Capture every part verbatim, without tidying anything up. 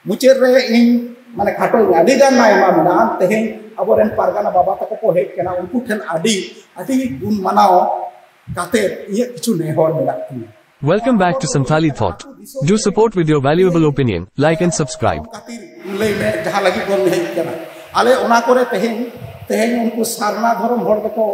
ᱢᱩᱪᱟᱹᱫ ᱨᱮ ᱤᱧ ᱢᱟᱱᱮ ᱠᱷᱟᱴᱚᱭ ᱟᱹᱰᱤ ᱜᱟᱱ ᱟᱭᱢᱟ ᱢᱮᱱᱟᱜᱼᱟ᱾ ᱛᱮᱦᱮᱧ ᱟᱵᱚᱨᱮᱱ ᱯᱟᱨᱜᱟᱱᱟ ᱵᱟᱵᱟ ᱛᱟᱠᱚ ᱠᱚ ᱦᱮᱡ ᱠᱟᱱᱟ, ᱩᱱᱠᱩ ᱴᱷᱮᱱ ᱟᱹᱰᱤ ᱟᱹᱰᱤ ᱜᱩᱱ ᱢᱟᱱᱟᱣ ᱠᱟᱛᱮ ᱤᱧᱟᱹᱜ ᱠᱤᱪᱷᱩ ᱱᱮᱦᱚᱨ ᱢᱮᱱᱟᱜ ᱛᱤᱧᱟ᱾ Welcome back to Santhali Thought. Do support with your valuable opinion, like and subscribe. ᱠᱷᱟᱹᱛᱤᱨ ᱞᱟᱹᱭ ᱢᱮ, ᱡᱟᱦᱟᱸ ᱞᱟᱹᱜᱤᱫ ᱵᱚᱱ ᱦᱮᱡ ᱠᱟᱱᱟ᱾ ᱟᱞᱮ ᱚᱱᱟ ᱠᱚᱨᱮ ᱛᱮᱦᱮᱧ ᱛᱮᱦᱮᱧ ᱩᱱᱠᱩ ᱥᱟᱨᱱᱟ ᱫᱷᱚᱨᱚᱢ ᱦᱚᱲ ᱫᱚᱠᱚ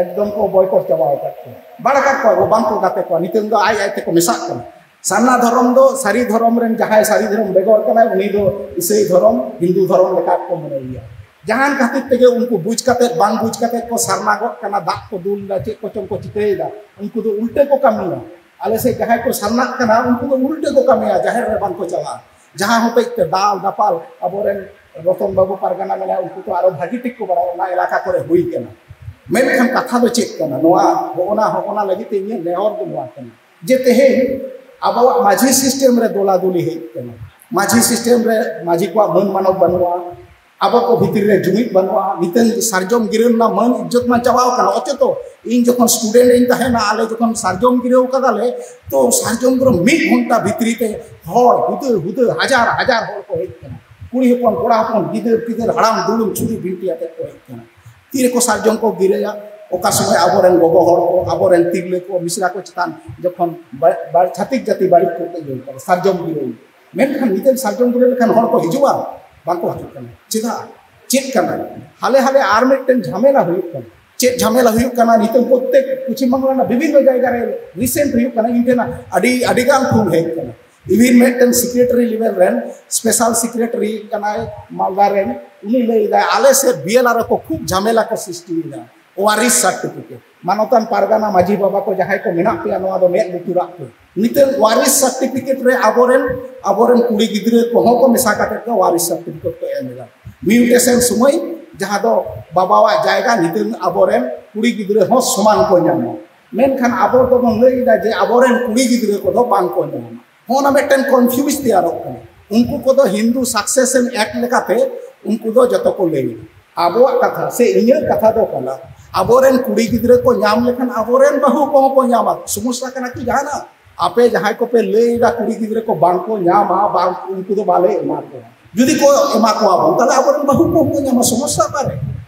ᱮᱠᱫᱚᱢ ᱠᱚ ᱵᱚᱭᱠᱚᱴ ᱪᱟᱵᱟ ᱟᱠᱟᱫ ᱠᱚᱣᱟ, ᱵᱟᱲ ᱟᱠᱟᱫ ᱠᱚᱣᱟ ᱠᱚ, ᱵᱟᱝ ᱠᱚ ᱜᱟᱛᱮ ᱠᱚᱣᱟ᱾ ᱱᱤᱛᱚᱝ ᱫᱚ ᱟᱡ ᱟᱡ ᱛᱮᱠᱚ ᱢᱮᱥᱟᱜ ᱠᱟᱱᱟ᱾ ᱥᱟᱨᱱᱟ ᱫᱷᱚᱨᱚᱢ ᱫᱚ ᱥᱟᱹᱨᱤ ᱫᱷᱚᱨᱚᱢ ᱨᱮᱱ ᱡᱟᱦᱟᱸᱭ ᱥᱟᱹᱨᱤ ᱫᱷᱚᱨᱚᱢ ᱵᱮᱜᱚᱨ ᱠᱟᱱᱟᱭ, ᱩᱱᱤ ᱫᱚ ᱤᱥᱟᱹᱭ ᱫᱷᱚᱨᱚᱢ, ᱦᱤᱱᱫᱩ ᱫᱷᱚᱨᱚᱢ ᱞᱮᱠᱟ ᱠᱚ ᱢᱚᱱᱮᱭᱮᱭᱟ᱾ ᱡᱟᱦᱟᱱ ᱠᱷᱟᱹᱛᱤᱨ ᱛᱮᱜᱮ ᱩᱱᱠᱩ ᱵᱩᱡᱽ ᱠᱟᱛᱮᱫ ᱵᱟᱝ ᱵᱩᱡᱽ ᱠᱟᱛᱮᱫ ᱠᱚ ᱥᱟᱨᱱᱟ ᱜᱚᱫ ᱠᱟᱱᱟ, ᱫᱟᱜ ᱠᱚ ᱫᱩᱞ ᱮᱫᱟ, ᱪᱮᱫ ᱠᱚᱪᱚᱝ ᱠᱚ ᱪᱤᱠᱟᱹᱭᱮᱫᱟ, ᱩᱱᱠᱩ ᱫᱚ ᱩᱞᱴᱟᱹ ᱠᱚ ᱠᱟᱹᱢᱤᱭᱟ᱾ ᱟᱞᱮ ᱥᱮᱫ ᱡᱟᱦᱟᱸᱭ ᱠᱚ ᱥᱟᱨᱱᱟᱜ ᱠᱟᱱᱟ, ᱩᱱᱠᱩ ᱫᱚ ᱩᱞᱴᱟᱹ ᱠᱚ ᱠᱟᱹᱢᱤᱭᱟ, ᱡᱟᱦᱮᱨ ᱨᱮ ᱵᱟᱝ ᱠᱚ ᱪᱟᱞᱟᱜᱼᱟ᱾ ᱡᱟᱦᱟᱸ ᱦᱚᱛᱮᱡ ᱛᱮ ᱫᱟᱞ ᱫᱟᱯᱟᱞ, ᱟᱵᱚᱨᱮᱱ ᱨᱚᱛᱚᱱ ᱵᱟᱹᱵᱩ ᱯᱟᱨᱜᱟᱱᱟ ᱢᱮᱱᱟᱭᱟ, ᱩᱱᱠᱩ ᱛᱚ ᱟᱨᱚ ᱵᱷᱟᱹᱜᱤ ᱴᱷᱤᱠ ᱠᱚ ᱵᱟᱲᱟᱭᱟ, ᱚᱱᱟ ᱮᱞᱟᱠᱟ ᱠᱚᱨᱮ ᱦᱩᱭ ᱠᱟᱱᱟ᱾ ᱢᱮᱱᱠᱷᱟᱱ ᱠᱟᱛᱷᱟ ᱫᱚ ᱪᱮᱫ ᱠᱟᱱᱟ? ᱱᱚᱣᱟ ᱦᱚᱸᱜᱼᱚᱱᱟ ᱦᱚᱸᱜᱼᱚᱱᱟ ᱞᱟᱹᱜᱤᱫ ᱛᱮ ᱤᱧᱟᱹᱜ ᱱᱮᱦᱚᱨ ᱫᱚ ᱱᱚᱣᱟ ᱠᱟᱱᱟ ᱡᱮ ᱛᱮᱦᱮᱧ ᱟᱵᱚᱣᱟᱜ ᱢᱟᱹᱡᱷᱤ ᱥᱤᱥᱴᱮᱢ ᱨᱮ ᱫᱚᱞᱟᱫᱚᱞᱤ ᱦᱮᱡ ᱠᱟᱱᱟ᱾ ᱢᱟᱹᱡᱷᱤ ᱥᱤᱥᱴᱮᱢ ᱨᱮ ᱢᱟᱹᱡᱷᱤ ᱠᱚᱣᱟᱜ ᱢᱟᱹᱱ ᱢᱟᱱᱚᱛ ᱵᱟᱹᱱᱩᱜᱼᱟ᱾ ᱟᱵᱚ ᱠᱚ ᱵᱷᱤᱛᱤᱨ ᱨᱮ ᱡᱩᱢᱤᱫ ᱵᱟᱹᱱᱩᱜᱼᱟ᱾ ᱱᱤᱛᱚᱝ ᱥᱟᱨᱡᱚᱢ ᱜᱤᱨᱟᱹ ᱨᱮᱱᱟᱜ ᱢᱟᱹᱱ ᱤᱡᱽᱡᱚᱛ ᱢᱟ ᱪᱟᱵᱟᱣ ᱠᱟᱱᱟ᱾ ᱚᱪᱮᱛᱚ ᱤᱧ ᱡᱚᱠᱷᱚᱱ ᱥᱴᱩᱰᱮᱱᱴ ᱤᱧ ᱛᱟᱦᱮᱱᱟ, ᱟᱞᱮ ᱡᱚᱠᱷᱚᱱ ᱥᱟᱨᱡᱚᱢ ᱜᱤᱨᱟᱹᱣ ᱠᱟᱫᱟᱞᱮ, ᱛᱚ ᱥᱟᱨᱡᱚᱢ ᱜᱤᱨᱟᱹ ᱢᱤᱫ ᱜᱷᱚᱱᱴᱟ ᱵᱷᱤᱛᱨᱤ ᱛᱮ ᱦᱚᱲ ᱦᱩᱫᱟᱹ ᱦᱩᱫᱟᱹ ᱦᱟᱡᱟᱨ ᱦᱟᱡᱟᱨ ᱦᱚᱲ ᱠᱚ ᱦᱮᱡ ᱠᱟᱱᱟ᱾ ᱠᱩᱲᱤ ᱦᱚᱯᱚᱱ, ᱠᱚᱲᱟ ᱦᱚᱯᱚᱱ, ᱜᱤᱫᱟᱹᱨ ᱯᱤᱫᱟᱹᱨ, ᱦᱟᱲᱟᱢ ᱫᱩᱲᱩᱢ, ᱪᱷᱩᱨᱤ ᱵᱤᱱᱴᱤ ᱟᱛᱮ ᱠᱚ ᱦᱮᱡ ᱠᱟᱱᱟ᱾ ᱛᱤᱨᱮᱠᱚ ᱥᱟᱨᱡᱚᱢ ᱠᱚ ᱜᱤᱨᱟᱹᱭᱟ? ᱚᱠᱟ ᱥᱚᱢᱚᱭ ᱟᱵᱚᱨᱮᱱ ᱜᱚᱜᱚ ᱦᱚᱲ ᱠᱚ, ᱟᱵᱚᱨᱮᱱ ᱛᱤᱨᱞᱟᱹ ᱠᱚ, ᱢᱤᱥᱨᱟ ᱠᱚ ᱪᱮᱛᱟᱱ ᱡᱚᱠᱷᱚᱱ ᱵᱟ-, ᱵᱟ-, ᱪᱷᱟᱹᱛᱤᱠ ᱡᱟᱹᱛᱤ ᱵᱟᱹᱲᱤᱡ ᱠᱚ ᱤᱭᱟᱹ ᱠᱟᱫᱟ, ᱥᱟᱨᱡᱚᱢ ᱜᱤᱨᱟᱹ᱾ ᱢᱮᱱᱠᱷᱟᱱ ᱱᱤᱛᱚᱜ ᱥᱟᱨᱡᱚᱢ ᱜᱤᱨᱟᱹ ᱞᱮᱠᱷᱟᱱ ᱦᱚᱲ ᱠᱚ ᱦᱤᱡᱩᱜᱼᱟ? ᱵᱟᱝᱠᱚ ᱦᱤᱡᱩᱜ ᱠᱟᱱᱟ᱾ ᱪᱮᱫᱟᱜ? ᱪᱮᱫ ᱠᱟᱱᱟ? ᱦᱟᱞᱮ ᱦᱟᱞᱮ ᱟᱨ ᱢᱤᱫᱴᱮᱱ ᱡᱷᱟᱢᱮᱞᱟ ᱦᱩᱭᱩᱜ ᱠᱟᱱᱟ᱾ ᱪᱮᱫ ᱡᱷᱟᱢᱮᱞᱟ ᱦᱩᱭᱩᱜ ᱠᱟᱱᱟ? ᱱᱤᱛᱚᱜ ᱯᱨᱚᱛᱛᱮᱠ ᱯᱚᱪᱷᱤᱢ ᱵᱟᱝᱞᱟ ᱨᱮᱱᱟᱜ ᱵᱤᱵᱷᱤᱱᱱᱚ ᱡᱟᱭᱜᱟ ᱨᱮ ᱨᱤᱥᱮᱱᱴ ᱦᱩᱭᱩᱜ ᱠᱟᱱᱟ᱾ ᱤᱧ ᱴᱷᱮᱱ ᱟᱹᱰᱤ ᱟᱹᱰᱤ ᱜᱟᱱ ᱯᱷᱳᱱ ᱦᱮᱡ ᱠᱟᱱᱟ᱾ ᱤᱵᱷᱤᱱ ᱢᱤᱫᱴᱮᱱ ᱥᱮᱠᱨᱮᱴᱟᱨᱤ ᱞᱮᱵᱮᱞ ᱨᱮᱱ, ᱥᱯᱮᱥᱟᱞ ᱥᱮᱠᱨᱮᱴᱟᱨᱤ ᱠᱟᱱᱟᱭ ᱢᱟᱞᱫᱟ ᱨᱮᱱ, ᱩᱱᱤ ᱞᱟᱹᱭ ᱮᱫᱟᱭ, "ᱟᱞᱮ ᱥᱮᱫ ᱵᱤᱭᱮᱞᱟᱨ ᱨᱮᱠᱚ ᱠᱷᱩᱵ ᱡᱷᱟᱢᱮᱞᱟ ᱠᱚ ᱥᱨᱤᱥᱴᱤᱭᱮᱫᱟ ᱳᱣᱟᱨᱤᱥ ᱥᱟᱨᱴᱤᱯᱷᱤᱠᱮᱴ᱾ ᱢᱟᱱᱚᱛᱟᱱ ᱯᱟᱨᱜᱟᱱᱟ ᱢᱟᱹᱡᱷᱤ ᱵᱟᱵᱟ ᱠᱚ ᱡᱟᱦᱟᱸᱭ ᱠᱚ ᱢᱮᱱᱟᱜ ᱯᱮᱭᱟ, ᱱᱚᱣᱟ ᱫᱚ ᱢᱮᱫ ᱞᱩᱛᱩᱨᱟᱜ ᱯᱮ᱾ ᱱᱤᱛᱚᱜ ᱳᱣᱟᱨᱤᱥ ᱥᱟᱨᱴᱤᱯᱷᱤᱠᱮᱴ ᱨᱮ ᱟᱵᱚᱨᱮᱱ ᱟᱵᱚᱨᱮᱱ ᱠᱩᱲᱤ ᱜᱤᱫᱽᱨᱟᱹ ᱠᱚᱦᱚᱸ ᱠᱚ ᱢᱮᱥᱟ ᱠᱟᱛᱮ ᱠᱚ ᱳᱣᱟᱨᱤᱥ ᱥᱟᱨᱴᱤᱯᱷᱤᱠᱮᱴ ᱠᱚ ᱮᱢ ᱮᱫᱟ᱾ ᱢᱤᱭᱩᱴᱮᱥᱚᱱ ᱥᱚᱢᱚᱭ ᱡᱟᱦᱟᱸ ᱫᱚ ᱵᱟᱵᱟᱣᱟᱜ ᱡᱟᱭᱜᱟ, ᱱᱤᱛᱚᱜ ᱟᱵᱚᱨᱮᱱ ᱠᱩᱲᱤ ᱜᱤᱫᱽᱨᱟᱹ ᱦᱚᱸ ᱥᱚᱢᱟᱱ ᱠᱚ ᱧᱟᱢᱟ᱾ ᱢᱮᱱᱠᱷᱟᱱ ᱟᱵᱚ ᱫᱚᱵᱚᱱ ᱞᱟᱹᱭ ᱮᱫᱟ ᱡᱮ ᱟᱵᱚᱨᱮᱱ ᱠᱩᱲᱤ ᱜᱤᱫᱽᱨᱟᱹ ᱠᱚᱫᱚ ᱵᱟᱝ ᱠᱚ ᱧᱟᱢᱟ᱾ ᱦᱚᱸ, ᱚᱱᱟ ᱢᱤᱫᱴᱮᱱ ᱠᱚᱱᱯᱷᱤᱭᱩᱡᱽ ᱛᱮᱭᱟᱨᱚᱜ ᱠᱟᱱᱟ᱾ ᱩᱱᱠᱩ ᱠᱚᱫᱚ ᱦᱤᱱᱫᱩ ᱥᱟᱠᱥᱮᱥᱚᱱ ᱮᱠᱴ ᱞᱮᱠᱟᱛᱮ ᱩᱱᱠᱩ ᱫᱚ ᱡᱚᱛᱚ ᱠᱚ ᱞᱟᱹᱭᱟ᱾ ᱟᱵᱚᱣᱟᱜ ᱠᱟᱛᱷᱟ ᱥᱮ ᱤᱧᱟᱹᱜ ᱠᱟᱛᱷᱟ ᱫᱚ ᱠᱟᱱᱟ, ᱟᱵᱚᱨᱮᱱ ᱠᱩᱲᱤ ᱜᱤᱫᱽᱨᱟᱹ ᱠᱚ ᱧᱟᱢ ᱞᱮᱠᱷᱟᱱ ᱟᱵᱚᱨᱮᱱ ᱵᱟᱹᱦᱩ ᱠᱚᱦᱚᱸ ᱠᱚ ᱧᱟᱢᱟ᱾ ᱥᱚᱢᱚᱥᱥᱟ ᱠᱟᱱᱟ ᱠᱤ ᱡᱟᱦᱟᱱᱟᱜ? ᱟᱯᱮ ᱡᱟᱦᱟᱸᱭ ᱠᱚᱯᱮ ᱞᱟᱹᱭ ᱮᱫᱟ ᱠᱩᱲᱤ ᱜᱤᱫᱽᱨᱟᱹ ᱠᱚ ᱵᱟᱝ ᱠᱚ ᱧᱟᱢᱟ, ᱵᱟᱝ, ᱩᱱᱠᱩ ᱫᱚ ᱵᱟᱞᱮ ᱮᱢᱟ ᱠᱚᱣᱟ᱾ ᱡᱩᱫᱤ ᱠᱚ ᱮᱢᱟ ᱠᱚᱣᱟ ᱵᱚᱱ, ᱛᱟᱦᱞᱮ ᱟᱵᱚᱨᱮᱱ ᱵᱟᱹᱦᱩ ᱠᱚᱦᱚᱸ ᱠᱚ ᱧᱟᱢᱟ᱾ ᱥᱚᱢᱚᱥᱥᱟ ᱚᱠᱟᱨᱮ?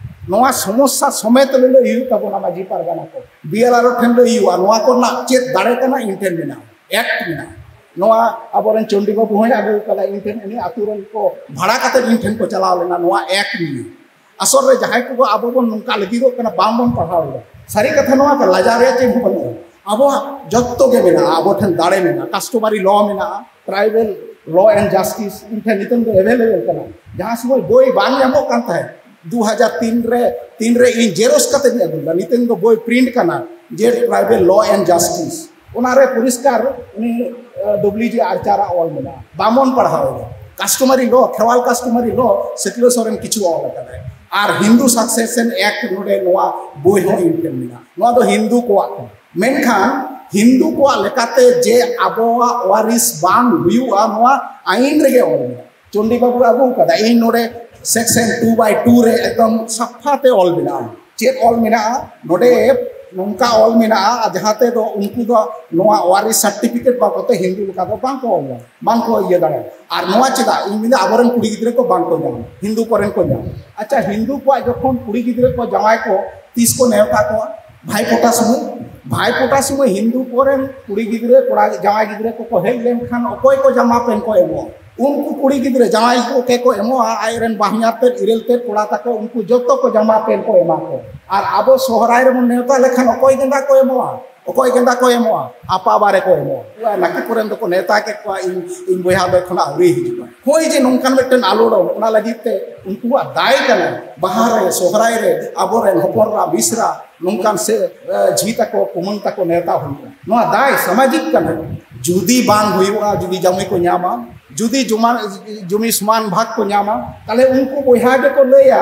ᱱᱚᱣᱟ ᱥᱚᱢᱚᱥᱥᱟ ᱥᱚᱢᱮᱛ ᱞᱟᱹᱞᱟᱹᱭ ᱦᱩᱭᱩᱜ ᱛᱟᱵᱚᱱᱟ ᱢᱟᱹᱡᱷᱤ ᱯᱟᱨᱜᱟᱱᱟ ᱠᱚ, ᱵᱤ ᱮᱞ ᱟᱨ ᱳ ᱴᱷᱮᱱ ᱞᱟᱹᱭ ᱦᱩᱭᱩᱜᱼᱟ, ᱱᱚᱣᱟ ᱠᱚᱨᱮᱱᱟᱜ ᱪᱮᱫ ᱫᱟᱲᱮ ᱠᱟᱱᱟ ᱤᱧ ᱴᱷᱮᱱ ᱢᱮᱱᱟᱜᱼᱟ, ᱮᱠᱴ ᱢᱮᱱᱟᱜᱼᱟ᱾ ᱱᱚᱣᱟ ᱟᱵᱚᱨᱮᱱ ᱪᱚᱱᱰᱤ ᱵᱟᱹᱵᱩ ᱦᱚᱸᱭ ᱟᱹᱜᱩ ᱠᱟᱫᱟ, ᱤᱧ ᱴᱷᱮᱱ ᱩᱱᱤ ᱟᱹᱛᱩ ᱨᱮᱱ ᱠᱚ ᱵᱷᱟᱲᱟ ᱠᱟᱛᱮ ᱤᱧ ᱴᱷᱮᱱ ᱠᱚ ᱪᱟᱞᱟᱣ ᱞᱮᱱᱟ ᱱᱚᱣᱟ ᱮᱠᱴ ᱱᱤᱭᱮ᱾ ᱟᱥᱚᱞ ᱨᱮ ᱡᱟᱦᱟᱸᱭ ᱠᱚ ᱟᱵᱚ ᱵᱚᱱ ᱱᱚᱝᱠᱟ ᱞᱟᱹᱜᱤᱫᱚᱜ ᱠᱟᱱᱟ, ᱵᱟᱝ ᱵᱚᱱ ᱯᱟᱲᱦᱟᱣ ᱮᱫᱟ, ᱥᱟᱹᱨᱤ ᱠᱟᱛᱷᱟ ᱱᱚᱣᱟ ᱠᱟᱱᱟ, ᱞᱟᱡᱟᱣ ᱨᱮᱭᱟᱜ ᱪᱮᱫ ᱦᱚᱸ ᱵᱟᱹᱱᱩᱜᱼᱟ᱾ ᱟᱵᱚᱣᱟᱜ ᱡᱚᱛᱚ ᱜᱮ ᱢᱮᱱᱟᱜᱼᱟ, ᱟᱵᱚ ᱴᱷᱮᱱ ᱫᱟᱲᱮ ᱢᱮᱱᱟᱜᱼᱟ, ᱠᱟᱥᱴᱚᱢᱟᱨᱤ ᱞᱚ ᱢᱮᱱᱟᱜᱼᱟ, ᱴᱨᱟᱭᱵᱮᱞ ᱞᱚ ᱮᱱᱰ ᱡᱟᱥᱴᱤᱥ ᱤᱧ ᱴᱷᱮᱱ ᱱᱤᱛᱚᱝ ᱫᱚ ᱮᱵᱮᱞᱮᱵᱮᱞ ᱠᱟᱱᱟ᱾ ᱡᱟᱦᱟᱸ ᱥᱚᱢᱚᱭ ᱵᱳᱭ ᱵᱟᱝ ᱧᱟᱢᱚᱜ ᱠᱟᱱ ᱛᱟᱦᱮᱸᱫ, ᱫᱩ ᱦᱟᱡᱟᱨ ᱛᱤᱱ ᱨᱮ, ᱛᱤᱱ ᱨᱮ ᱤᱧ ᱡᱮᱨᱚᱠᱥ ᱠᱟᱛᱮ ᱤᱧ ᱟᱹᱜᱩ ᱞᱮᱫᱟ, ᱱᱤᱛᱚᱝ ᱫᱚ ᱵᱳᱭ ᱯᱨᱤᱱᱴ ᱠᱟᱱᱟ, ᱡᱮ ᱴᱨᱟᱭᱵᱮᱞ ᱞᱚ ᱮᱱᱰ ᱡᱟᱥᱴᱤᱥ, ᱚᱱᱟᱨᱮ ᱯᱚᱨᱤᱥᱠᱟᱨ ᱩᱱᱤ ᱰᱚᱵᱞᱤᱭᱩ ᱡᱮ ᱟᱨᱪᱟᱨᱟᱜ ᱚᱞ ᱢᱮᱱᱟᱜᱼᱟ, ᱵᱟᱢᱚᱱ ᱯᱟᱲᱦᱟᱣ ᱮᱫᱟ᱾ ᱠᱟᱥᱴᱚᱢᱟᱨᱤ ᱞᱚ, ᱠᱷᱮᱨᱣᱟᱞ ᱠᱟᱥᱴᱚᱢᱟᱨᱤ ᱞᱚ, ᱥᱤᱠᱞᱟᱹ ᱥᱚᱨᱮᱱ ᱠᱤᱪᱷᱩ ᱚᱞ ᱟᱠᱟᱫᱟᱭ᱾ ᱟᱨ ᱦᱤᱱᱫᱩ ᱥᱟᱠᱥᱮᱥᱮᱱ ᱮᱠᱴ, ᱱᱚᱰᱮ ᱱᱚᱣᱟ ᱵᱳᱭ ᱦᱚᱸ ᱤᱧ ᱴᱷᱮᱱ ᱢᱮᱱᱟᱜᱼᱟ᱾ ᱱᱚᱣᱟ ᱫᱚ ᱦᱤᱱᱫᱩ ᱠᱚᱣᱟᱜ ᱠᱟᱱᱟ᱾ ᱢᱮᱱᱠᱷᱟᱱ ᱦᱤᱱᱫᱩ ᱠᱚᱣᱟᱜ ᱞᱮᱠᱟᱛᱮ ᱡᱮ ᱟᱵᱚᱣᱟᱜ ᱣᱟᱨᱤᱥ ᱵᱟᱝ ᱦᱩᱭᱩᱜᱼᱟ, ᱱᱚᱣᱟ ᱟᱭᱤᱱ ᱨᱮᱜᱮ ᱚᱞ ᱢᱮᱱᱟᱜᱼᱟ᱾ ᱪᱚᱱᱰᱤ ᱵᱟᱹᱵᱩ ᱟᱹᱜᱩ ᱠᱟᱫᱟ, ᱤᱧ ᱱᱚᱰᱮ ᱥᱮᱠᱥᱚᱱ ᱴᱩ ᱵᱟᱭ ᱴᱩ ᱨᱮ ᱮᱠᱫᱚᱢ ᱥᱟᱯᱷᱟ ᱛᱮ ᱚᱞ ᱢᱮᱱᱟᱜᱼᱟ᱾ ᱪᱮᱫ ᱚᱞ ᱢᱮᱱᱟᱜᱼᱟ? ᱱᱚᱰᱮ ᱱᱚᱝᱠᱟ ᱚᱞ ᱢᱮᱱᱟᱜᱼᱟ, ᱟᱨ ᱡᱟᱦᱟᱸ ᱛᱮᱫᱚ ᱩᱱᱠᱩ ᱫᱚ ᱱᱚᱣᱟ ᱣᱟᱨᱤᱥ ᱥᱟᱨᱴᱤᱯᱷᱤᱠᱮᱴ ᱵᱟᱵᱚᱫ ᱛᱮ ᱦᱤᱱᱫᱩ ᱞᱮᱠᱟ ᱫᱚ ᱵᱟᱝ ᱠᱚ ᱚᱞ ᱫᱟᱲᱮᱭᱟᱜᱼᱟ, ᱵᱟᱝ ᱠᱚ ᱤᱭᱟᱹ ᱫᱟᱲᱮᱭᱟᱜᱼᱟ᱾ ᱟᱨ ᱱᱚᱣᱟ ᱪᱮᱫᱟᱜ? ᱤᱧ ᱢᱮᱱᱫᱟ, ᱟᱵᱚᱨᱮᱱ ᱠᱩᱲᱤ ᱜᱤᱫᱽᱨᱟᱹ ᱠᱚ ᱵᱟᱝ ᱠᱚ ᱧᱟᱢᱟ, ᱦᱤᱱᱫᱩ ᱠᱚᱨᱮᱱ ᱠᱚ ᱧᱟᱢᱟ᱾ ᱟᱪᱪᱷᱟ, ᱦᱤᱱᱫᱩ ᱠᱚᱣᱟᱜ ᱡᱚᱠᱷᱚᱱ ᱠᱩᱲᱤ ᱜᱤᱫᱽᱨᱟᱹ ᱠᱚ ᱡᱟᱶᱟᱭ ᱠᱚ, ᱛᱤᱥ ᱠᱚ ᱱᱮᱣᱛᱟ ᱠᱚᱣᱟ? ᱵᱷᱟᱭᱯᱷᱳᱴᱟ ᱥᱚᱢᱚᱭ᱾ ᱵᱷᱟᱭᱯᱷᱳᱴᱟ ᱥᱚᱢᱚᱭ ᱦᱤᱱᱫᱩ ᱠᱚᱨᱮᱱ ᱠᱩᱲᱤ ᱜᱤᱫᱽᱨᱟᱹ, ᱠᱚᱲᱟ ᱡᱟᱶᱟᱭ ᱜᱤᱫᱽᱨᱟᱹ ᱠᱚᱠᱚ ᱦᱮᱡ ᱞᱮᱱᱠᱷᱟᱱ ᱚᱠᱚᱭ ᱠᱚ ᱡᱟᱢᱟ ᱯᱮᱱ ᱠᱚ ᱮᱢᱚᱜᱼᱟ? ᱩᱱᱠᱩ ᱠᱩᱲᱤ ᱜᱤᱫᱽᱨᱟᱹ ᱡᱟᱶᱟᱭ ᱠᱚᱜᱮ ᱠᱚ ᱮᱢᱚᱜᱼᱟ, ᱟᱡᱨᱮᱱ ᱵᱟᱦᱧᱟᱨ ᱛᱮᱫ, ᱤᱨᱤᱞ ᱛᱮᱫ, ᱠᱚᱲᱟ ᱛᱟᱠᱚ, ᱩᱱᱠᱩ ᱡᱚᱛᱚ ᱠᱚ ᱡᱟᱢᱟ ᱯᱮᱱ ᱠᱚ ᱮᱢᱟ ᱠᱚ᱾ ᱟᱨ ᱟᱵᱚ ᱥᱚᱦᱨᱟᱭ ᱨᱮᱵᱚᱱ ᱱᱮᱣᱛᱟ ᱞᱮᱠᱷᱟᱱ ᱚᱠᱚᱭ ᱜᱮᱸᱫᱟ ᱠᱚ ᱮᱢᱚᱜᱼᱟ? ᱚᱠᱚᱭ ᱜᱮᱸᱫᱟ ᱠᱚ ᱮᱢᱚᱜᱼᱟ? ᱟᱯᱟ ᱵᱟᱨᱮ ᱠᱚ ᱮᱢᱚᱜᱼᱟ᱾ ᱱᱟᱹᱠᱤ ᱠᱚᱨᱮᱱ ᱫᱚᱠᱚ ᱱᱮᱣᱛᱟ ᱠᱮᱫ ᱠᱚᱣᱟ, ᱤᱧ, ᱤᱧ ᱵᱚᱭᱦᱟ ᱫᱚ ᱮᱠᱷᱚᱱ ᱟᱹᱣᱨᱤ ᱦᱤᱡᱩᱜᱼᱟ᱾ ᱦᱳᱭ ᱡᱮ ᱱᱚᱝᱠᱟᱱ ᱢᱤᱫᱴᱮᱱ ᱟᱞᱚᱲᱚ, ᱚᱱᱟ ᱞᱟᱹᱜᱤᱫ ᱛᱮ ᱩᱱᱠᱩᱣᱟᱜ ᱫᱟᱭ ᱠᱟᱱᱟ, ᱵᱟᱦᱟ ᱨᱮ, ᱥᱚᱦᱨᱟᱭ ᱨᱮ ᱟᱵᱚᱨᱮᱱ ᱦᱚᱯᱚᱱ ᱮᱨᱟ, ᱢᱤᱥᱨᱟ, ᱱᱚᱝᱠᱟᱱ ᱥᱮ, ᱮ, ᱡᱷᱤ ᱛᱟᱠᱚ, ᱠᱩᱢᱟᱹᱝ ᱛᱟᱠᱚ ᱱᱮᱣᱛᱟ ᱦᱩᱭᱩᱜᱼᱟ᱾ ᱱᱚᱣᱟ ᱫᱟᱭ ᱥᱟᱢᱟᱡᱤᱠ ᱠᱟᱱᱟ᱾ ᱡᱩᱫᱤ ᱵᱟᱝ ᱦᱩᱭᱩᱜᱼᱟ, ᱡᱩᱫᱤ ᱡᱟᱢᱟᱭ ᱠᱚ ᱧᱟᱢᱟ, ᱡᱩᱫᱤ ᱡᱚᱢᱟ, ᱡᱩᱢᱤ ᱥᱚᱢᱟᱱ ᱵᱷᱟᱜᱽ ᱠᱚ ᱧᱟᱢᱟ, ᱛᱟᱦᱞᱮ ᱩᱱᱠᱩ ᱵᱚᱭᱦᱟ ᱜᱮᱠᱚ ᱞᱟᱹᱭᱟ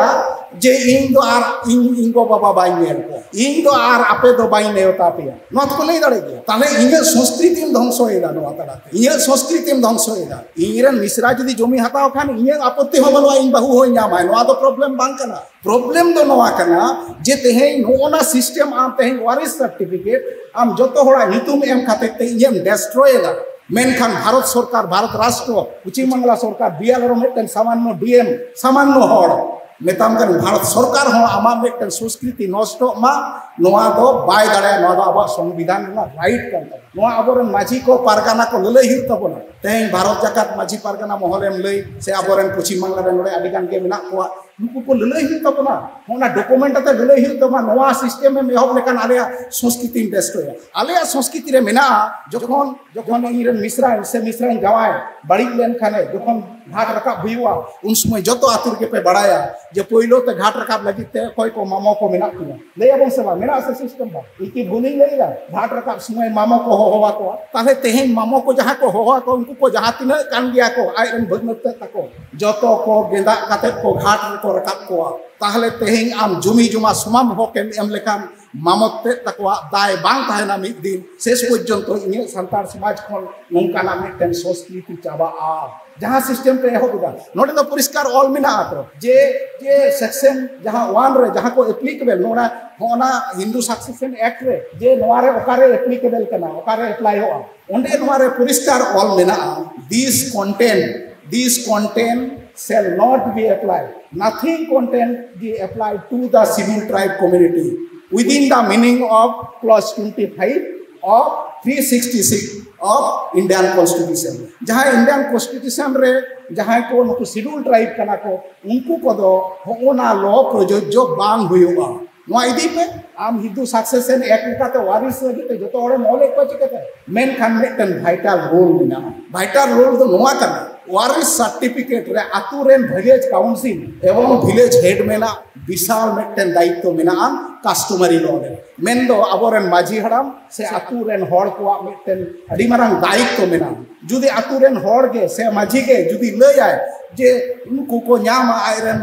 ᱡᱮ ᱤᱧ ᱫᱚ ᱟᱨ ᱤᱧ, ᱤᱧ ᱜᱚ ᱵᱟᱵᱟ ᱵᱟᱹᱧ ᱧᱮᱞ ᱠᱚᱣᱟ, ᱤᱧ ᱫᱚ ᱟᱨ ᱟᱯᱮ ᱫᱚ ᱵᱟᱹᱧ ᱱᱮᱣᱛᱟ ᱯᱮᱭᱟ, ᱱᱚᱣᱟ ᱫᱚᱠᱚ ᱞᱟᱹᱭ ᱫᱟᱲᱮ ᱜᱮᱭᱟ᱾ ᱛᱟᱦᱞᱮ ᱤᱧᱟᱹᱜ ᱥᱚᱸᱥᱠᱨᱤᱛᱤᱢ ᱫᱷᱚᱝᱥᱚᱭᱮᱫᱟ ᱱᱚᱣᱟ ᱛᱟᱞᱟᱛᱮ, ᱤᱧᱟᱹᱜ ᱥᱚᱸᱥᱠᱨᱤᱛᱤᱢ ᱫᱷᱚᱝᱥᱚᱭᱮᱫᱟ᱾ ᱤᱧ ᱨᱮᱱ ᱢᱤᱥᱨᱟ ᱡᱩᱫᱤ ᱡᱚᱢᱤ ᱦᱟᱛᱟᱣ ᱠᱷᱟᱱ ᱤᱧᱟᱹᱜ ᱟᱯᱚᱛᱛᱤ ᱦᱚᱸ ᱵᱟᱹᱱᱩᱜᱼᱟ, ᱤᱧ ᱵᱟᱹᱦᱩ ᱦᱚᱸᱧ ᱧᱟᱢᱟᱭ, ᱱᱚᱣᱟ ᱫᱚ ᱯᱨᱚᱵᱞᱮᱢ ᱵᱟᱝ ᱠᱟᱱᱟ᱾ ᱯᱨᱚᱵᱞᱮᱢ ᱫᱚ ᱱᱚᱣᱟ ᱠᱟᱱᱟ ᱡᱮ ᱛᱮᱦᱮᱧ ᱱᱚᱜᱼᱚ ᱱᱟ ᱥᱤᱥᱴᱮᱢ, ᱟᱢ ᱛᱮᱦᱮᱧ ᱣᱟᱨᱤᱥ ᱥᱟᱨᱴᱤᱯᱷᱤᱠᱮᱴ ᱟᱢ ᱡᱚᱛᱚ ᱦᱚᱲᱟᱜ ᱧᱩᱛᱩᱢ ᱮᱢ ᱠᱟᱛᱮ ᱛᱮ ᱤᱧᱮᱢ ᱰᱮᱥᱴᱨᱚᱭᱮᱫᱟ, ᱢᱮᱱᱠᱷᱟᱱ ᱵᱷᱟᱨᱚᱛ ᱥᱚᱨᱠᱟᱨ, ᱵᱷᱟᱨᱚᱛ ᱨᱟᱥᱴᱨᱚ, ᱯᱚᱪᱷᱤᱢ ᱵᱟᱝᱞᱟ ᱥᱚᱨᱠᱟᱨ, ᱵᱤᱦᱟᱨ ᱨᱮ ᱢᱤᱫᱴᱮᱱ ᱥᱟᱢᱟᱱᱱᱚ ᱰᱤ ᱮᱢ, ᱥᱟᱢᱟᱱᱱᱚ ᱦᱚᱲ ᱢᱮᱛᱟᱢ ᱠᱟᱱᱟ, ᱵᱷᱟᱨᱚᱛ ᱥᱚᱨᱠᱟᱨ ᱦᱚᱸ ᱟᱢᱟᱜ ᱢᱤᱫᱴᱮᱱ ᱥᱚᱸᱥᱠᱨᱤᱛᱤ ᱱᱚᱥᱴᱚᱜ ᱢᱟ, ᱱᱚᱣᱟ ᱫᱚ ᱵᱟᱭ ᱫᱟᱲᱮᱭᱟᱜᱼᱟ, ᱱᱚᱣᱟ ᱫᱚ ᱟᱵᱚᱣᱟᱜ ᱥᱚᱝᱵᱤᱫᱷᱟᱱ ᱨᱮᱱᱟᱜ ᱨᱟᱭᱤᱴ ᱠᱟᱱ ᱛᱟᱵᱚᱱᱟ᱾ ᱱᱚᱣᱟ ᱟᱵᱚᱨᱮᱱ ᱢᱟᱹᱡᱷᱤ ᱠᱚ, ᱯᱟᱨᱜᱟᱱᱟ ᱠᱚ ᱞᱟᱹᱞᱟᱹᱭ ᱦᱩᱭᱩᱜ ᱛᱟᱵᱚᱱᱟ᱾ ᱛᱮᱦᱮᱧ ᱵᱷᱟᱨᱚᱛ ᱡᱟᱠᱟᱛ ᱢᱟᱹᱡᱷᱤ ᱯᱟᱨᱜᱟᱱᱟ ᱢᱚᱦᱚᱞᱮᱢ ᱞᱟᱹᱭ, ᱥᱮ ᱟᱵᱚᱨᱮᱱ ᱯᱚᱪᱷᱤᱢ ᱵᱟᱝᱞᱟ ᱨᱮ ᱱᱚᱰᱮ ᱟᱹᱰᱤ ᱜᱟᱱ ᱜᱮ ᱢᱮᱱᱟᱜ ᱠᱚᱣᱟ, ᱱᱩᱠᱩ ᱠᱚ ᱞᱟᱹᱞᱟᱹᱭ ᱦᱩᱭᱩᱜ ᱛᱟᱵᱚᱱᱟ, ᱚᱱᱟ ᱰᱚᱠᱩᱢᱮᱱᱴ ᱟᱛᱮ ᱞᱟᱹᱞᱟᱹᱭ ᱦᱩᱭᱩᱜ ᱛᱟᱵᱚᱱᱟ᱾ ᱱᱚᱣᱟ ᱥᱤᱥᱴᱮᱢ ᱮᱢ ᱮᱦᱚᱵ ᱞᱮᱠᱷᱟᱱ ᱟᱞᱮᱭᱟᱜ ᱥᱚᱸᱥᱠᱨᱤᱛᱤᱢ ᱰᱮᱥᱴᱨᱚᱭᱟ᱾ ᱟᱞᱮᱭᱟᱜ ᱥᱚᱸᱥᱠᱨᱤᱛᱤ ᱨᱮ ᱢᱮᱱᱟᱜᱼᱟ, ᱡᱚᱠᱷᱚᱱ, ᱡᱚᱠᱷᱚᱱ ᱤᱧ ᱨᱮᱱ ᱢᱤᱥᱨᱟ ᱥᱮ ᱢᱤᱥᱨᱟᱧ ᱡᱟᱶᱟᱭ ᱵᱟᱹᱲᱤᱡ ᱞᱮᱱᱠᱷᱟᱱᱮ, ᱡᱚᱠᱷᱚᱱ ᱜᱷᱟᱴ ᱨᱟᱠᱟᱵ ᱦᱩᱭᱩᱜᱼᱟ, ᱩᱱ ᱥᱚᱢᱚᱭ ᱡᱚᱛᱚ ᱟᱹᱛᱩ ᱨᱮᱜᱮ ᱯᱮ ᱵᱟᱲᱟᱭᱟ ᱡᱮ ᱯᱳᱭᱞᱳ ᱛᱮ ᱜᱷᱟᱴ ᱨᱟᱠᱟᱵ ᱞᱟᱹᱜᱤᱫ ᱛᱮ ᱚᱠᱚᱭ ᱠᱚ ᱢᱟᱢᱚ ᱠᱚ ᱢᱮᱱᱟᱜ ᱠᱤᱱᱟ, ᱞᱟᱹᱭ ᱟᱵᱚᱱ ᱥᱮ ᱵᱟᱝ? ᱢᱮᱱᱟᱜᱼᱟ ᱥᱮ ᱥᱤᱥᱴᱮᱢ ᱵᱟᱝ? ᱤᱧ ᱠᱤ ᱵᱷᱩᱞᱤᱧ ᱞᱟᱹᱭᱮᱫᱟ? ᱜᱷᱟᱴ ᱨᱟᱠᱟᱵ ᱥᱚᱢᱚᱭ ᱢᱟᱢᱚ ᱠᱚ ᱦᱚᱦᱚ ᱟᱠᱚᱣᱟ᱾ ᱛᱟᱦᱞᱮ ᱛᱮᱦᱮᱧ ᱢᱟᱢᱚ ᱠᱚ ᱡᱟᱦᱟᱸ ᱠᱚ ᱦᱚᱦᱚ ᱟᱠᱚᱣᱟ, ᱩᱱᱠᱩ ᱠᱚ ᱡᱟᱦᱟᱸ ᱛᱤᱱᱟᱹᱜ ᱠᱟᱱ ᱜᱮᱭᱟ ᱠᱚ, ᱟᱡ ᱨᱮᱱ ᱵᱷᱟᱹᱜᱱᱟᱹ ᱛᱮᱫ ᱛᱟᱠᱚ, ᱡᱚᱛᱚ ᱠᱚ ᱜᱮᱸᱫᱟᱜ ᱠᱟᱛᱮ ᱠᱚ ᱜᱷᱟᱴ ᱨᱮᱠᱚ ᱨᱟᱠᱟᱵ ᱠᱚᱣᱟ᱾ ᱛᱟᱦᱞᱮ ᱛᱮᱦᱮᱧ ᱟᱢ ᱡᱩᱢᱤ ᱡᱚᱢᱟ ᱥᱚᱢᱟᱱ ᱦᱚᱠ ᱮᱢ ᱮᱢ ᱞᱮᱠᱷᱟᱱ ᱢᱟᱢᱚᱛ ᱛᱮᱫ ᱛᱟᱠᱚᱣᱟᱜ ᱫᱟᱭ ᱵᱟᱝ ᱛᱟᱦᱮᱱᱟ ᱢᱤᱫ ᱫᱤᱱ᱾ ᱥᱮᱥ ᱯᱚᱨᱡᱚᱱᱛᱚ ᱤᱧᱟᱹᱜ ᱥᱟᱱᱛᱟᱲ ᱥᱚᱢᱟᱡᱽ ᱠᱷᱚᱱ ᱱᱚᱝᱠᱟᱱᱟᱜ ᱢᱤᱫᱴᱮᱱ ᱥᱚᱸᱥᱠᱨᱤᱛᱤ ᱪᱟᱵᱟᱜᱼᱟ᱾ ᱡᱟᱦᱟᱸ ᱥᱤᱥᱴᱮᱢ ᱯᱮ ᱮᱦᱚᱵ ᱮᱫᱟ, ᱱᱚᱰᱮ ᱫᱚ ᱯᱚᱨᱤᱥᱠᱟᱨ ᱚᱞ ᱢᱮᱱᱟᱜᱼᱟ ᱛᱚ, ᱡᱮ, ᱡᱮ ᱥᱮᱠᱥᱚᱱ ᱡᱟᱦᱟᱸ ᱚᱣᱟᱱ ᱨᱮ ᱡᱟᱦᱟᱸ ᱠᱚ ᱮᱯᱞᱤᱠᱮᱵᱮᱞ, ᱱᱚᱰᱮ ᱦᱚᱸ ᱚᱱᱟ ᱦᱤᱱᱫᱩ ᱥᱟᱠᱥᱮᱥᱚᱱ ᱮᱠᱴ ᱨᱮ ᱡᱮ ᱱᱚᱣᱟ ᱨᱮ ᱚᱠᱟᱨᱮ ᱮᱯᱞᱤᱠᱮᱵᱮᱞ ᱠᱟᱱᱟ, ᱚᱠᱟᱨᱮ ᱮᱯᱞᱟᱭᱚᱜᱼᱟ, ᱚᱸᱰᱮ ᱱᱚᱣᱟ ᱨᱮ ᱯᱚᱨᱤᱥᱠᱟᱨ ᱚᱞ ᱢᱮᱱᱟᱜᱼᱟ, this content, this content shall not be applied, nothing content be applied to the scheduled tribe community within the meaning of clause twenty-five of three sixty-six of Indian Constitution. ᱡᱟᱦᱟᱸ Indian Constitution ᱨᱮ ᱡᱟᱦᱟᱸᱭ ᱠᱚ ᱱᱩᱠᱩ schedule tribe ᱠᱟᱱᱟ ᱠᱚ, ᱩᱱᱠᱩ ᱠᱚᱫᱚ ᱦᱚᱸᱜᱼᱚ ᱱᱟ ᱞᱚ ᱯᱨᱚᱡᱳᱡᱡᱚ ᱵᱟᱝ ᱦᱩᱭᱩᱜᱼᱟ᱾ ᱱᱚᱣᱟ ᱤᱫᱤ ᱯᱮ, ᱟᱢ ᱦᱤᱱᱫᱩ ᱥᱟᱠᱥᱮᱥᱚᱱ ᱮᱠᱴ ᱞᱮᱠᱟᱛᱮ ᱣᱟᱨᱤᱥ ᱞᱟᱹᱜᱤᱫ ᱛᱮ ᱡᱚᱛᱚ ᱦᱚᱲᱮᱢ ᱚᱞᱮᱫ ᱠᱚᱣᱟ ᱪᱤᱠᱟᱹᱛᱮ? ᱢᱮᱱᱠᱷᱟᱱ ᱢᱤᱫᱴᱮᱱ ᱵᱷᱟᱭᱴᱟᱞ ᱨᱳᱞ ᱢᱮᱱᱟᱜᱼᱟ᱾ ᱵᱷᱟᱭᱴᱟᱞ ᱨᱳᱞ ᱫᱚ ᱱᱚᱣᱟ ᱠᱟᱱᱟ, ᱣᱟᱨᱤᱥ ᱥᱟᱨᱴᱤᱯᱷᱤᱠᱮᱴ ᱨᱮ ᱟᱛᱳ ᱨᱮᱱ ᱵᱷᱤᱞᱮᱡᱽ ᱠᱟᱣᱩᱱᱥᱤᱞ ᱮᱵᱚᱝ ᱵᱷᱤᱞᱮᱡᱽ ᱦᱮᱰ ᱢᱮᱱᱟᱜ ᱵᱤᱥᱟᱞ ᱢᱤᱫᱴᱮᱱ ᱫᱟᱭᱤᱛᱛᱚ ᱢᱮᱱᱟᱜᱼᱟ ᱠᱟᱥᱴᱚᱢᱟᱨᱤ ᱞᱚ ᱨᱮ᱾ ᱢᱮᱱᱫᱚ ᱟᱵᱚᱨᱮᱱ ᱢᱟᱹᱡᱷᱤ ᱦᱟᱲᱟᱢ ᱥᱮ ᱟᱛᱳ ᱨᱮᱱ ᱦᱚᱲ ᱠᱚᱣᱟᱜ ᱢᱤᱫᱴᱮᱱ ᱟᱹᱰᱤ ᱢᱟᱨᱟᱝ ᱫᱟᱭᱤᱛᱛᱚ ᱢᱮᱱᱟᱜᱼᱟ᱾ ᱡᱩᱫᱤ ᱟᱛᱳ ᱨᱮᱱ ᱦᱚᱲ ᱜᱮ ᱥᱮ ᱢᱟᱹᱡᱷᱤ ᱜᱮ ᱡᱩᱫᱤ ᱞᱟᱹᱭᱟᱭ ᱡᱮ ᱱᱩᱠᱩ ᱠᱚ ᱧᱟᱢᱟ, ᱟᱡᱨᱮᱱ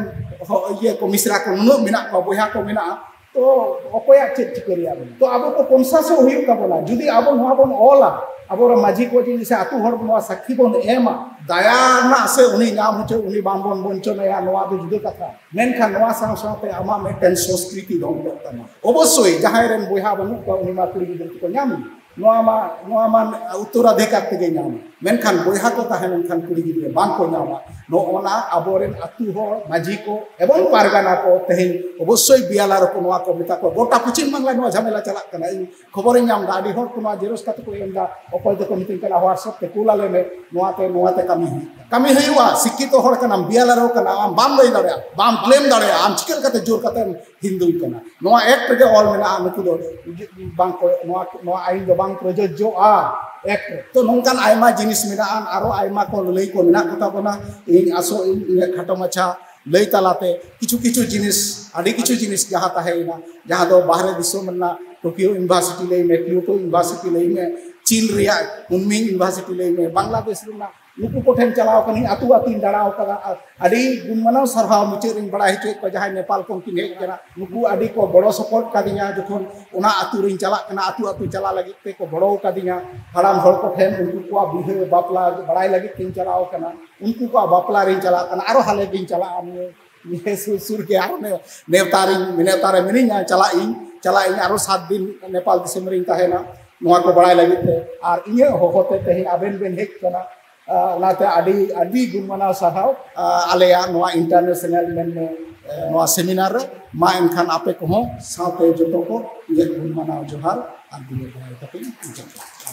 ᱦᱚ-, ᱤᱭᱟᱹ ᱠᱚ, ᱢᱤᱥᱨᱟ ᱠᱚ ᱱᱩᱱᱟᱹᱜ ᱢᱮᱱᱟᱜ ᱠᱚᱣᱟ, ᱵᱚᱭᱦᱟ ᱠᱚ ᱢᱮᱱᱟᱜᱼᱟ, ᱛᱚ ᱚᱠᱚᱭᱟᱜ ᱪᱮᱫ ᱪᱤᱠᱟᱹ ᱨᱮᱭᱟᱜ ᱢᱮᱱᱟᱜᱼᱟ? ᱛᱚ ᱟᱵᱚ ᱠᱚ ᱠᱚᱱᱥᱟᱥᱚᱜ ᱦᱩᱭᱩᱜ ᱛᱟᱵᱚᱱᱟ᱾ ᱡᱩᱫᱤ ᱟᱵᱚ ᱱᱚᱣᱟ ᱵᱚᱱ ᱚᱞᱟ, ᱟᱵᱚᱨᱮᱱ ᱢᱟᱹᱡᱷᱤ ᱠᱚ ᱡᱩᱫᱤ ᱥᱮ ᱟᱛᱳ ᱦᱚᱲ ᱱᱚᱣᱟ ᱥᱟᱹᱠᱷᱤ ᱵᱚᱱ ᱮᱢᱟ, ᱫᱟᱭᱟ ᱨᱮᱱᱟᱜ ᱥᱮ ᱩᱱᱤ ᱧᱟᱢ ᱦᱚᱪᱚ, ᱩᱱᱤ ᱵᱟᱝ ᱵᱚᱱ ᱵᱚᱧᱪᱚᱱᱟᱭᱟ, ᱱᱚᱣᱟ ᱫᱚ ᱡᱩᱫᱟᱹ ᱠᱟᱛᱷᱟ᱾ ᱢᱮᱱᱠᱷᱟᱱ ᱱᱚᱣᱟ ᱥᱟᱶ ᱥᱟᱶᱛᱮ ᱟᱢᱟᱜ ᱢᱤᱫᱴᱮᱱ ᱥᱚᱸᱥᱠᱨᱤᱛᱤ ᱫᱚᱦᱚ ᱠᱚᱜ ᱛᱟᱢᱟ᱾ ᱚᱵᱚᱥᱥᱳᱭ ᱡᱟᱦᱟᱸᱭ ᱨᱮᱱ ᱵᱚᱭᱦᱟ ᱵᱟᱹᱱᱩᱜ ᱠᱚᱣᱟ, ᱩᱱᱤ ᱢᱟ ᱠᱩᱲᱤ ᱜᱤᱫᱽᱨᱟᱹ ᱛᱮᱠᱚ ᱧᱟᱢ᱾ ᱱᱚᱣᱟ ᱢᱟ, ᱱᱚᱣᱟ ᱢᱟ ᱩᱛᱛᱚᱨᱟᱫᱷᱤᱠᱟᱨ ᱛᱮᱜᱮ ᱧᱟᱢᱟ᱾ ᱢᱮᱱᱠᱷᱟᱱ ᱵᱚᱭᱦᱟ ᱠᱚ ᱛᱟᱦᱮᱸ ᱞᱮᱱᱠᱷᱟᱱ ᱠᱩᱲᱤ ᱜᱤᱫᱽᱨᱟᱹ ᱵᱟᱝ ᱠᱚ ᱧᱟᱢᱟ᱾ ᱱᱚᱜᱼᱚ ᱱᱟ ᱟᱵᱚᱨᱮᱱ ᱟᱹᱛᱩ ᱦᱚᱲ, ᱢᱟᱹᱡᱷᱤ ᱠᱚ ᱮᱵᱚᱝ ᱯᱟᱨᱜᱟᱱᱟ ᱠᱚ ᱛᱮᱦᱮᱧ ᱚᱵᱚᱥᱥᱳᱭ ᱵᱤᱭᱟᱞᱟᱨ ᱠᱚ ᱱᱚᱣᱟ ᱠᱚ ᱢᱮᱛᱟ ᱠᱚᱣᱟ᱾ ᱜᱚᱴᱟ ᱯᱚᱪᱷᱤᱢ ᱵᱟᱝᱞᱟ ᱱᱚᱣᱟ ᱡᱷᱟᱢᱮᱞᱟ ᱪᱟᱞᱟᱜ ᱠᱟᱱᱟ᱾ ᱤᱧ ᱠᱷᱚᱵᱚᱨᱤᱧ ᱧᱟᱢ ᱮᱫᱟ, ᱟᱹᱰᱤ ᱦᱚᱲ ᱠᱚ ᱱᱚᱣᱟ ᱡᱮᱨᱚᱠᱥ ᱠᱟᱛᱮ ᱠᱚ ᱮᱢ ᱮᱫᱟ, ᱚᱠᱚᱭ ᱫᱚᱠᱚ ᱢᱤᱛᱟᱹᱧ ᱠᱟᱱᱟ WhatsApp ᱛᱮ ᱠᱩᱞ ᱟᱞᱮ ᱢᱮ, ᱱᱚᱣᱟᱛᱮ, ᱱᱚᱣᱟᱛᱮ ᱠᱟᱹᱢᱤ ᱦᱩᱭᱩᱜᱼᱟ᱾ ᱠᱟᱹᱢᱤ ᱦᱩᱭᱩᱜᱼᱟ, ᱥᱤᱠᱠᱷᱤᱛᱚ ᱦᱚᱲ ᱠᱟᱱᱟᱢ, ᱵᱤᱭᱟᱞᱟᱨ ᱠᱟᱱᱟᱢ, ᱟᱢ ᱵᱟᱢ ᱞᱟᱹᱭ ᱫᱟᱲᱮᱭᱟᱜᱼᱟ, ᱵᱟᱢ ᱠᱞᱮᱢ ᱫᱟᱲᱮᱭᱟᱜᱼᱟ, ᱟᱢ ᱪᱤᱠᱟᱹ ᱞᱮᱠᱟᱛᱮ ᱡᱳᱨ ᱠᱟᱛᱮᱢ ᱦᱤᱱᱫᱩᱭ ᱠᱟᱱᱟ? ᱱᱚᱣᱟ ᱮᱠᱴ ᱨᱮᱜᱮ ᱚᱞ ᱢᱮᱱᱟᱜᱼᱟ, ᱱᱩᱠᱩ ᱫᱚ ᱵᱟᱝ ᱠᱚ, ᱱᱚᱣᱟ, ᱱᱚᱣᱟ ᱟᱭᱤᱱ ᱫᱚ ᱵᱟᱝ ᱯᱨᱚᱡᱳᱡᱡᱚᱜᱼᱟ ᱮᱠᱴ ᱨᱮ᱾ ᱛᱚ ᱱᱚᱝᱠᱟᱱ ᱟᱭᱢᱟ ᱡᱤᱱᱤᱥ ᱢᱮᱱᱟᱜᱼᱟ, ᱟᱨᱚ ᱟᱭᱢᱟ ᱠᱚ ᱞᱟᱹᱭ ᱠᱚ ᱢᱮᱱᱟᱜ ᱠᱚᱛᱟ ᱵᱚᱱᱟ᱾ ᱤᱧ ᱟᱥᱚᱜ ᱟᱹᱧ ᱤᱧᱟᱹᱜ ᱠᱷᱟᱴᱚ ᱢᱟᱪᱷᱟ ᱞᱟᱹᱭ ᱛᱟᱞᱟᱛᱮ ᱠᱤᱪᱷᱩ ᱠᱤᱪᱷᱩ ᱡᱤᱱᱤᱥ, ᱟᱹᱰᱤ ᱠᱤᱪᱷᱩ ᱡᱤᱱᱤᱥ ᱡᱟᱦᱟᱸ ᱛᱟᱦᱮᱸᱭᱮᱱᱟ, ᱡᱟᱦᱟᱸ ᱫᱚ ᱵᱟᱦᱨᱮ ᱫᱤᱥᱚᱢ ᱨᱮᱱᱟᱜ ᱴᱳᱠᱤᱭᱳ ᱤᱭᱩᱱᱤᱵᱷᱟᱨᱥᱤᱴᱤ ᱞᱟᱹᱭ ᱢᱮ, ᱠᱤᱭᱳᱴᱳ ᱤᱭᱩᱱᱤᱵᱷᱟᱨᱥᱤᱴᱤ ᱞᱟᱹᱭ ᱢᱮ, ᱪᱤᱱ ᱨᱮᱭᱟᱜ ᱠᱩᱱᱢᱤᱝ ᱤᱭᱩᱱᱤᱵᱷᱟᱨᱥᱤᱴᱤ ᱞᱟᱹᱭ ᱢᱮ, ᱵᱟᱝᱞᱟᱫᱮᱥ ᱨᱮᱱᱟᱜ ᱱᱩᱠᱩ ᱠᱚᱴᱷᱮᱱ ᱪᱟᱞᱟᱣ ᱠᱟᱹᱱᱟᱹᱧ, ᱟᱹᱛᱩ ᱟᱹᱛᱩᱧ ᱫᱟᱬᱟ ᱟᱠᱟᱫᱟ᱾ ᱟᱨ ᱟᱹᱰᱤ ᱜᱩᱱᱢᱟᱱᱟᱣ ᱥᱟᱨᱦᱟᱣ ᱢᱩᱪᱟᱹᱫ ᱨᱤᱧ ᱵᱟᱲᱟᱭ ᱦᱚᱪᱚᱭᱮᱫ ᱠᱚᱣᱟ, ᱡᱟᱦᱟᱸᱭ ᱱᱮᱯᱟᱞ ᱠᱷᱚᱱ ᱠᱤᱱ ᱦᱮᱡ ᱟᱠᱟᱱᱟ, ᱱᱩᱠᱩ ᱟᱹᱰᱤ ᱠᱚ ᱜᱚᱲᱚ ᱥᱚᱯᱚᱦᱚᱫ ᱠᱟᱫᱤᱧᱟ᱾ ᱡᱚᱠᱷᱚᱱ ᱚᱱᱟ ᱟᱹᱛᱩ ᱨᱤᱧ ᱪᱟᱞᱟᱜ ᱠᱟᱱᱟ, ᱟᱹᱛᱩ ᱟᱹᱛᱩ ᱪᱟᱞᱟᱜ ᱞᱟᱹᱜᱤᱫ ᱛᱮ ᱠᱚ ᱜᱚᱲᱚ ᱟᱠᱟᱫᱤᱧᱟ᱾ ᱦᱟᱲᱟᱢ ᱦᱚᱲ ᱠᱚᱴᱷᱮᱱ ᱩᱱᱠᱩ ᱠᱚᱣᱟᱜ ᱵᱤᱦᱟᱹ ᱵᱟᱯᱞᱟ ᱵᱟᱲᱟᱭ ᱞᱟᱹᱜᱤᱫ ᱛᱤᱧ ᱪᱟᱞᱟᱣ ᱟᱠᱟᱱᱟ, ᱩᱱᱠᱩ ᱠᱚᱣᱟᱜ ᱵᱟᱯᱞᱟ ᱨᱤᱧ ᱪᱟᱞᱟᱜ ᱠᱟᱱᱟ, ᱟᱨᱚ ᱦᱟᱞᱮ ᱜᱤᱧ ᱪᱟᱞᱟᱜᱼᱟ᱾ ᱱᱤᱭᱟᱹ, ᱱᱤᱭᱟᱹ ᱥᱩᱨ ᱥᱩᱨ ᱜᱮ ᱟᱨᱚ ᱱᱮ-, ᱱᱮᱣᱛᱟ ᱨᱤᱧ, ᱱᱮᱣᱛᱟ ᱨᱮ ᱢᱤᱱᱟᱹᱧᱟ, ᱪᱟᱞᱟᱜ ᱤᱧ, ᱪᱟᱞᱟᱜ ᱤᱧ, ᱟᱨᱚ ᱥᱟᱛ ᱫᱤᱱ ᱱᱮᱯᱟᱞ ᱫᱤᱥᱚᱢ ᱨᱤᱧ ᱛᱟᱦᱮᱱᱟ ᱱᱚᱣᱟ ᱠᱚ ᱵᱟᱲᱟᱭ ᱞᱟᱹᱜᱤᱫ ᱛᱮ᱾ ᱟᱨ ᱤᱧᱟᱹᱜ ᱦᱚᱦᱚ ᱛᱮ ᱛᱮᱦᱮᱧ ᱟᱵᱮᱱ ᱵᱮᱱ ᱦᱮᱡ ᱟᱠᱟᱱᱟ᱾ ᱟᱨ ᱚᱱᱟᱛᱮ ᱟᱹᱰᱤ, ᱟᱹᱰᱤ ᱜᱩᱱᱢᱟᱱᱟᱣ ᱥᱟᱨᱦᱟᱣ, ᱟᱨ ᱟᱞᱮᱭᱟᱜ ᱱᱚᱣᱟ ᱤᱱᱴᱟᱨᱱᱮᱥᱱᱟᱞ ᱢᱮᱱᱢᱮ, ᱮ, ᱱᱚᱣᱟ ᱥᱮᱢᱤᱱᱟᱨ ᱨᱮ᱾ ᱢᱟ ᱮᱱᱠᱷᱟᱱ ᱟᱯᱮ ᱠᱚᱦᱚᱸ ᱥᱟᱶᱛᱮ ᱡᱚᱛᱚ ᱠᱚ ᱤᱧᱟᱹᱜ ᱜᱩᱱᱢᱟᱱᱟᱣ ᱡᱚᱦᱟᱨ ᱟᱨ ᱫᱩᱞᱟᱹᱲ ᱫᱟᱲᱟᱭ ᱠᱟᱛᱮ ᱤᱧ ᱢᱩᱪᱟᱹᱫ ᱠᱮᱫᱟ᱾